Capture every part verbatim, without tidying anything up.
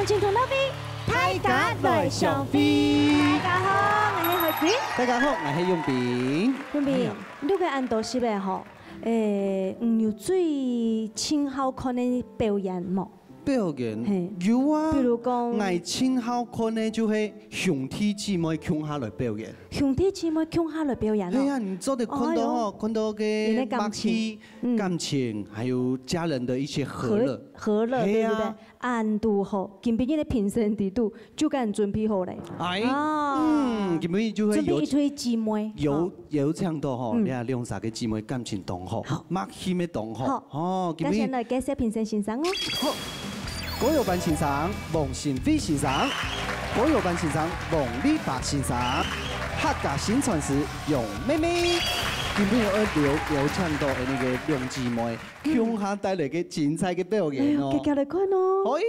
精通到位，大家來相會。大家好，𠊎係海君。大家好，𠊎係永斌。永斌，哎呀。你个恁多集个吼，誒，你有最盡好看个表演無？表演？嘿。有啊。比如講，𠊎盡好看个就係兄弟姊妹共下來表演。兄弟姊妹共下來表演哦。係啊，你做得看到吼，哎喲。看到个默契、人个感情。嗯。感情，還有家人的一些和樂。和，和樂，係啊。對不對？ 恁堵好，今晡日个評審制度就恁準備好咧。哎，哦。嗯，今晡日就會有，準備一對姊妹，有，哦。有請到吼，嗯。你看兩儕个姊妹感情當好，好。默契乜當好，好。哦，今晡日，先來介紹評審先生哦。好。歌謠班先生，黃信輝先生，歌謠班先生，黃麗華先生，客家薪傳師楊妹妹。今晡日愛邀，邀請到个該兩姊妹， 共下帶來个精彩个表演哦。哎喲，遽遽來看哦。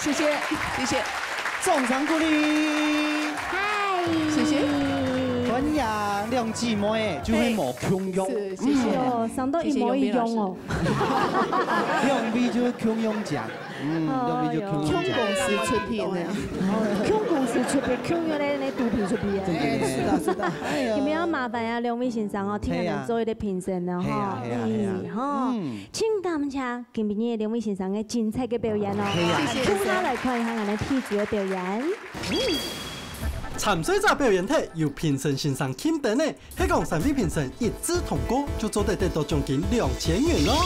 謝謝，謝謝。掌聲鼓勵。嗨。謝謝。歡迎兩姊妹，就係無共樣。是，謝謝。嗯。哎喲，生到一模一樣哦。兩位就共樣靚。 嗯，哦，兩位就共樣靚。共公司出品个。哦，共公司出品，共樣个那肚皮出品个。對，對，對，對。哎，是的，是的。哎呀。今晡日愛麻煩啊，兩位先生哦，替𠊎等做一個評審了哈。係啊，係啊，係啊。哎，哈。嗯。盡感謝今晡日兩位先生个精彩个表演哦。係啊。謝謝。共下來看一下𠊎等第一組个表演。嗯。貪睡者表演忒有評審先生欽點呢，係講三位評審一致通過，就做得得到獎金兩千元哦。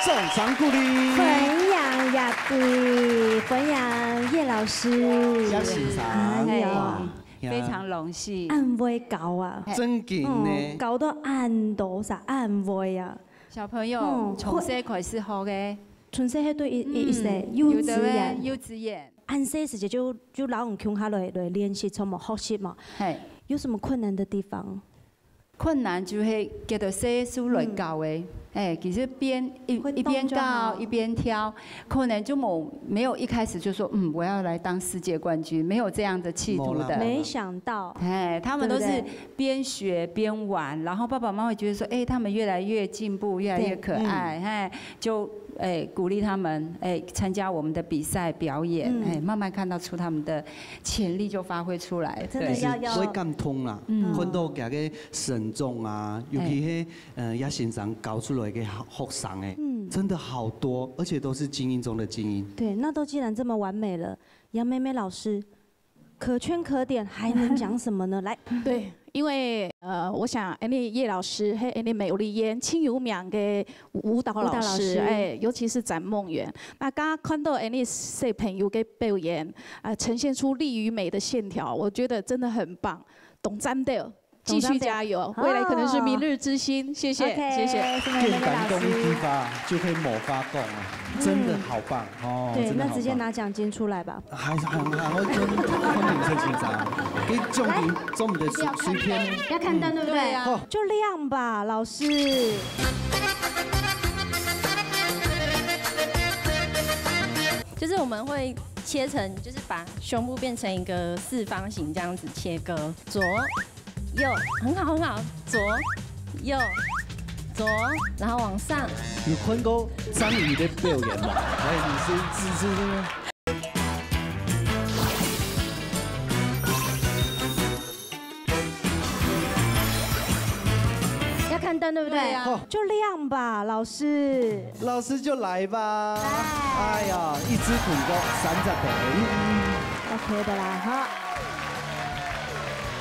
掌聲鼓勵。歡迎葉隊，歡迎葉老師。葉先生，哎喲，哇，非常榮幸。恁會教啊，正經呢，嗯，教到恁多啥，恁會啊。小朋友，嗯，從細開始學个。從細係對一、一、一歲，嗯，幼稚園。有的咧，幼稚園。恁細時節就、就摎你共下來、來練習，從無學習嘛。嘿。有什麼困難的地方？ 困難就係佢兜細時來教个，嗯，哎，其實邊一、會動就好。一邊教一邊挑，可能就沒、沒有一開始就說，嗯，我要來當世界冠軍，沒有這樣的企圖的。沒啦，沒啦。沒想到，哎，他們都是，對不對？邊學邊玩，然後爸爸媽媽會覺得說，哎，他們越來越進步，越來越可愛，對，嗯。哎，就，哎，鼓勵他們，哎，參加我們的比賽表演，嗯。哎，慢慢看到出他們的潛力就發揮出來。真的要，對。要。會感動啦，嗯。看到佢个 成長啊，尤其係，哎。呃，葉先生教出來个學、學生欸，嗯。真的好多，而且都是精英中的精英。對，那都既然這麼完美了，楊梅梅老師，可圈可點，還能講什麼呢？來。對，因為，呃，我想，恁呢葉老師，還有恁呢美麗煙，盡有名个舞蹈老師，舞蹈老師。哎，尤其是展夢園。那剛剛看到恁呢小朋友个表演，啊，呈現出力與美的線條，我覺得真的很棒，當讚的。继续加油，未来可能是明日之星。谢谢，谢谢。送给我们的老师。简单讲一句话就可以没话讲啊，真的好棒哦，对，真的好棒。那直接拿奖金出来吧。还是很很会跟昆凌吹紧张，给奖金中的随随便。要看灯对不对？对啊。就亮吧，老师。就是我们会切成，就是把胸部变成一个四方形这样子切割，左、右，很好很好，左、右、左，然后往上。有看过章鱼的表演吗？哎，你是是是是。要看灯对不对？对啊。就亮吧，老师。老师就来吧。哎呀，一支通过三十分。OK的啦，哈。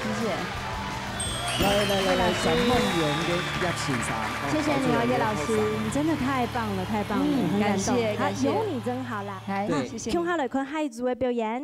谢谢。来来来来，沈梦圆跟叶先生。谢谢你哦，叶老师，你真的太棒了，太棒了，嗯，很感动。感谢感谢。有你真好啦。来，对。谢谢你。共下来看下一组的表演。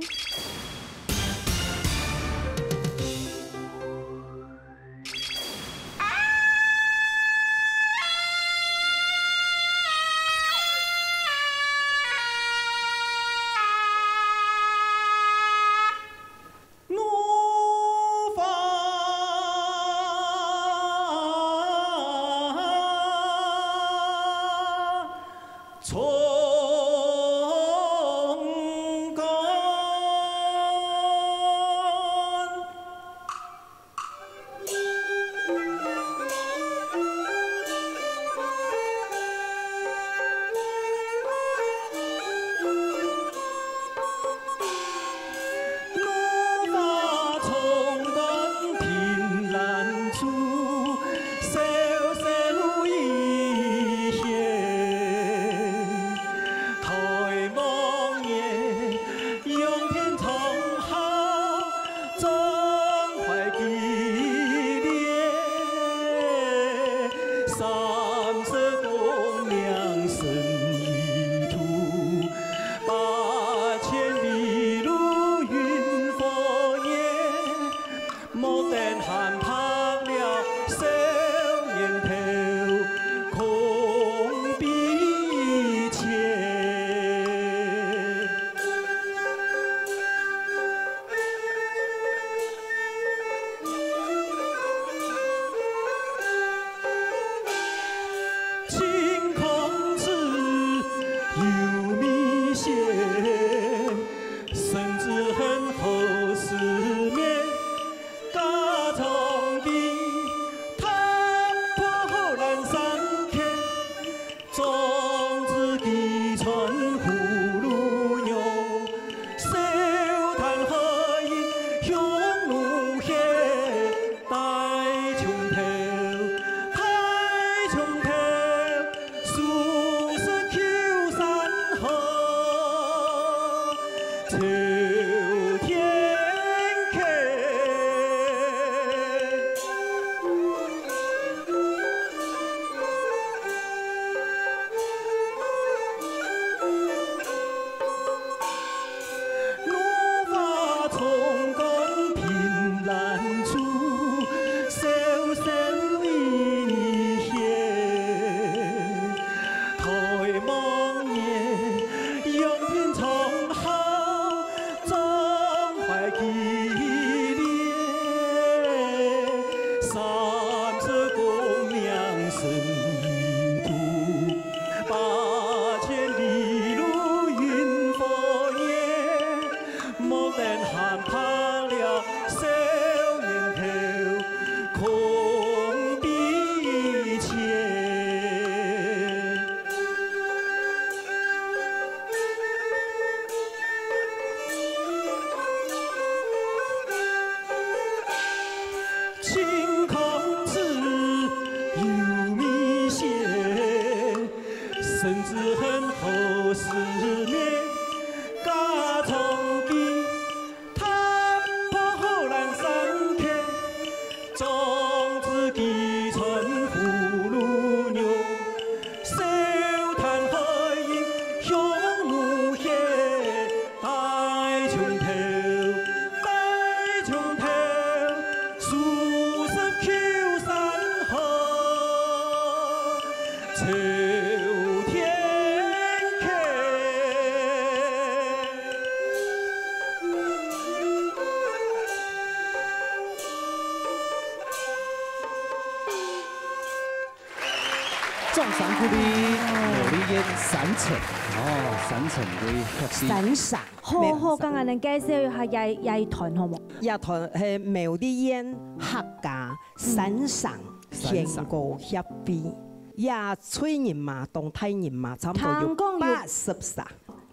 掌聲鼓勵苗栗縣山城，哦，山城个協會。山城。好，好，剛剛恁介紹一下這，這一團，好無？這團係苗栗縣客家山城山城。獻歌協會，這細人馬，當大人馬，差不多有聽講有八十儕。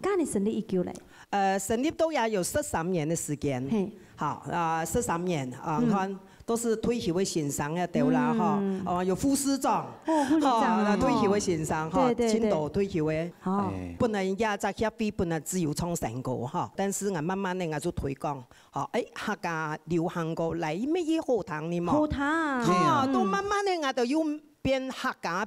該你成立已久咧？呃，成立到也有十三年个時間。嘿。 好，啊，十三年，啊，嗯。你看，都係退休个先生啊，對啦，嗯。吼，哦，有護士長，哦，護士長，吼，那退休个先生，吼，哦。對，對，對。盡多退休个，哦。哎。本來人家在協會本來只有唱山歌，吼，但是𠊎慢慢个𠊎就推廣，吼，哎，客家流行歌來乜也好聽呢嘛。好聽。吼，嗯。都慢慢个𠊎都有 變客家，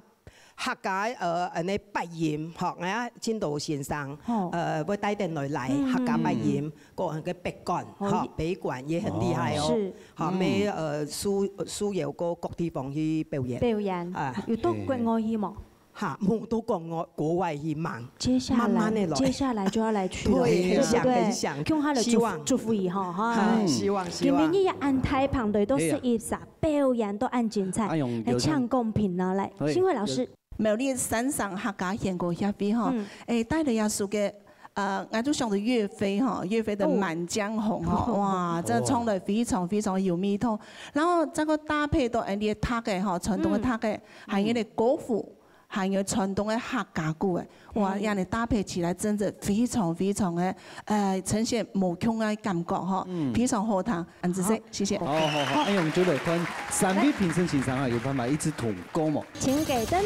客家，呃，恁呢八音，吼，𠊎盡多先生，吼。呃，會帶等來，來嗯，客家八音，嗯，嗯。个，个北管，吼，吼，北管也很厲害哦。是。吼，嗯。乜，呃，受，受邀過各地方去表演。表演。啊。有到國外去無？哈，無到國外，國外去忙。接下來，慢慢地來。接下來就要來去了，對，對不對？很想，很想。共下來祝福，希望。祝福一下，哈。哈，希望，希望。今晡日恁大棚隊都係一儕 表演都恁精彩，哎喲，來搶公平啊，來，有請。新慧老師。苗栗山城客家獻歌協會吼，嗯。誒，帶來這首歌，呃，𠊎就想到岳飛吼，岳飛的《滿江紅》吼，哦。哇，這唱得非常非常有味道。然後這個搭配到𠊎俚个笛仔吼，傳統个笛仔，嗯。還有个歌賦， 還有傳統个客家鼓誒，哇，嗯。恁呢搭配起來真的非常非常个，呃，呈現無共个感覺吼，嗯。非常好聽，恁仔細，好。謝謝。好，好，好，恁樣就來看三位評審先生啊，有辦法一直通過無？請給燈。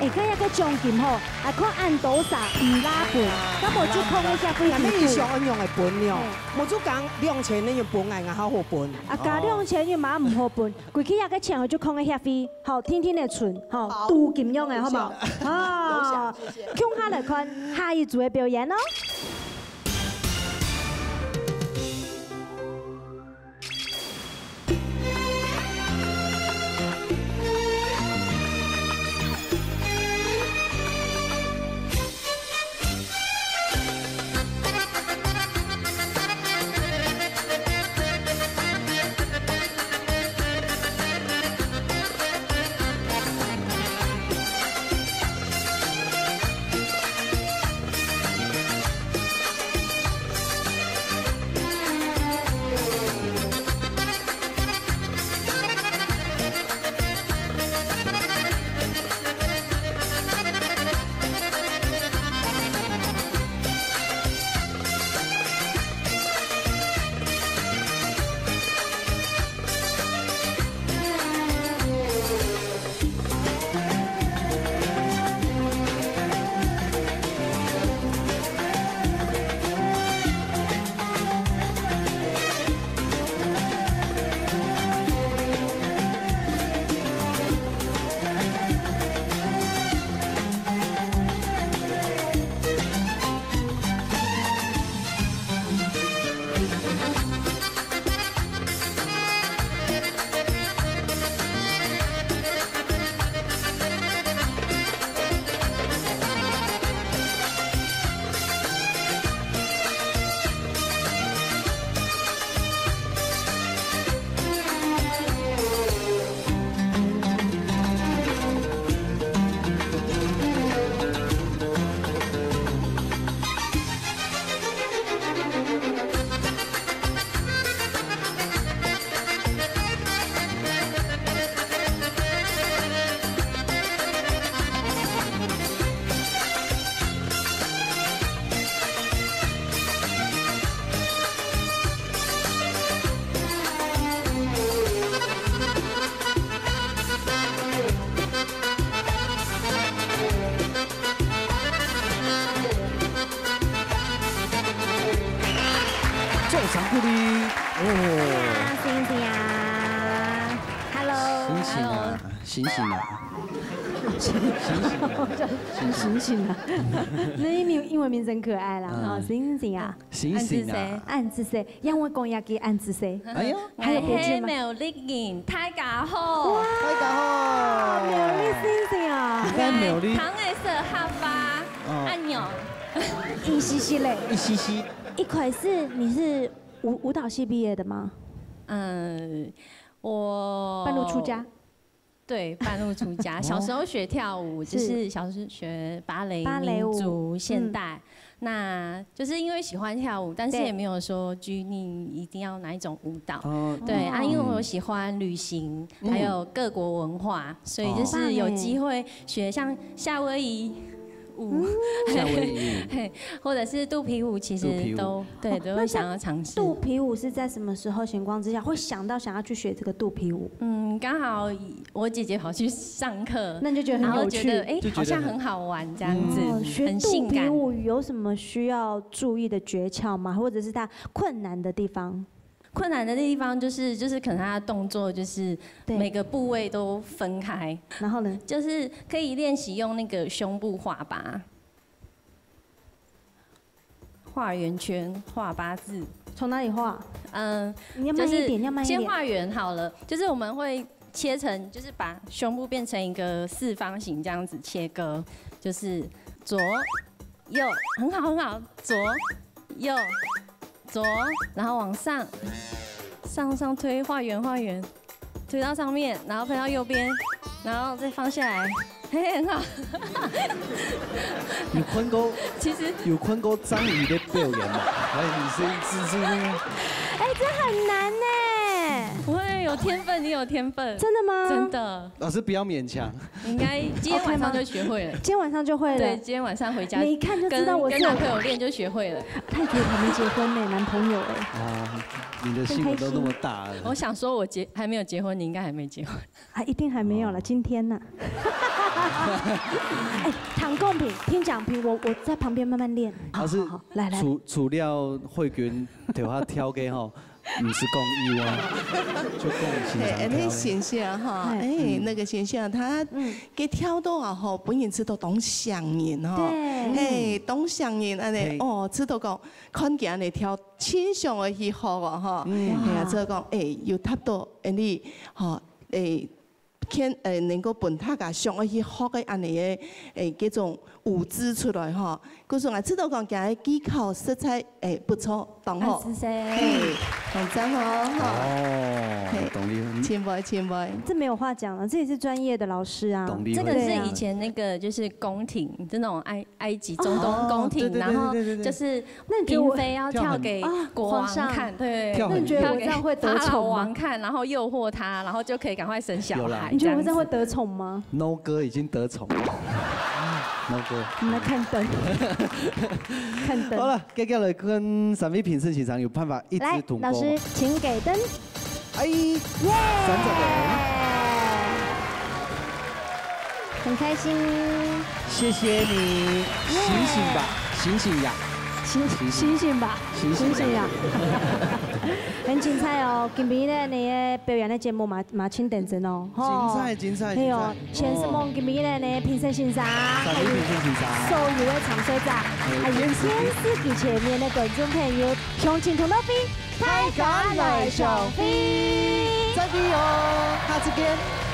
誒，看這個獎金吼，還看恁多儕毋罅分，該無就看一下分數。𠊎等想恁樣个分了，嗯。無就講兩千个人分，𠊎，𠊎好好分。啊，加兩千个嘛毋好分。 歸期這個錢就囥个協會，吼，定定仔存，吼，好。鍍金樣个，好無？好。好。有想，謝謝。共下來看下一組个表演哦。掌聲鼓勵。哦。哎呀，醒醒啊，Hello。醒醒啊，醒醒啊。醒醒啊。醒醒啊。那英文，英文名真可愛啦，嗯。哦，醒醒啊。醒醒啊。恁仔細，恁仔細，讓我講一句恁仔細。哎呀。還有後勁嗎？嘿，嘿，苗栗人，大家好。哇，大家好。苗栗醒醒啊。你看苗栗。糖的色哈巴。 哦。恁樣。一絲絲嘞。一絲絲。一開始你是舞，舞蹈系畢業的嗎？嗯，我半路出家。对，半路出家。小时候学跳舞，就是小时候学芭蕾、芭蕾舞民族、现代。那就是因为喜欢跳舞，但是也没有说拘泥一定要哪一种舞蹈。哦，对啊，因为我喜欢旅行，还有各国文化，所以就是有机会学像夏威夷舞，夏威夷舞。嘿，或者是肚皮舞，其肚皮舞实都对，都会想要尝试。肚皮舞是在什么时候闲光之下会想到想要去学这个肚皮舞？嗯，刚好我姐姐跑去上课，那你就觉得很有趣。然后觉得哎、就觉得很好像很好玩这样子，哦，学很性感。肚皮舞有什么需要注意的诀窍吗？或者是它困难的地方？困难的地方就是就是可能他的动作就是对每个部位都分开，然后呢？就是可以练习用那个胸部画八，画圆圈、画八字。从哪里画？嗯，你要慢一点，就是要慢一点。先画圆好了，就是我们会切成，就是把胸部变成一个四方形这样子切割，就是左右，很好很好，左右左，然后往上上上推，画圆画圆，推到上面，然后推到右边，然后再放下来，嘿，很好。有看过其实有看过章鱼的表演吗？哎，你是是是那个哎，这很难呢。不会有天分，你有天分，真的吗？真的，老师不要勉强。应该今天晚上就学会了。今天晚上就会了。对，今天晚上回家你一看就知道我是有跟跟男朋友练就学会了。他觉得我还没结婚呢，男朋友哎，啊，你的新闻都那么大了。我想说，我结还没有结婚，你应该还没结婚。啊，一定还没有了，今天呢？哎，谈公平，听讲评，我我在旁边慢慢练。老师好好好，来来，除除了慧君頭下跳个吼，毋係講伊啊，就講先哎，哎，那生跳个。形象哈，哎哎，那个形象，他嗯给跳到啊吼，本人知道當像人哈，对嘿，當像人安嘿尼，哦，知道講看見安尼跳，真想愛去學哦哈，嗯哎呀，知道講，哎，有達到安尼，吼，哎，看，哎，能夠分大家想愛去學个安尼个，哎，這種舞姿出來哈，故所啊，知道講今日技巧實在，哎，不錯，當好，二十歲哎，當讚哦，哈。哦嘿，懂你。前輩，前輩。这没有话讲了，这也是专业的老师啊。懂你这个是对啊以前那个就是宫廷，就那种埃埃及中东哦宫廷，对对对然后对对对对就是那你觉得我嫔妃要跳给跳很啊国王皇上看，对，跳很那你觉得我这样会得跳给法老宠吗？王看，然后诱惑他，然后就可以赶快生小有啦孩。你觉得我这样会子？得宠吗？ No 哥已經得寵了，No 哥。我们来看燈，看燈。好了，接下來看三位評審先生有辦法一直来，通過嗎？老師，請給燈。哎，耶！三隻燈。很開心。謝謝你，醒醒吧，醒醒呀，醒醒醒吧，醒醒醒醒呀！很精彩哦，今晡日呢，你个表演个節目嘛嘛盡認真哦，吼。精彩精彩係哦精，彩先承蒙今晡日呢評審先生，三位評審先生還有所有个參賽者，還有電視機前面个觀眾朋友，鄉親同樂會，大家來相會。再會哦，下次見。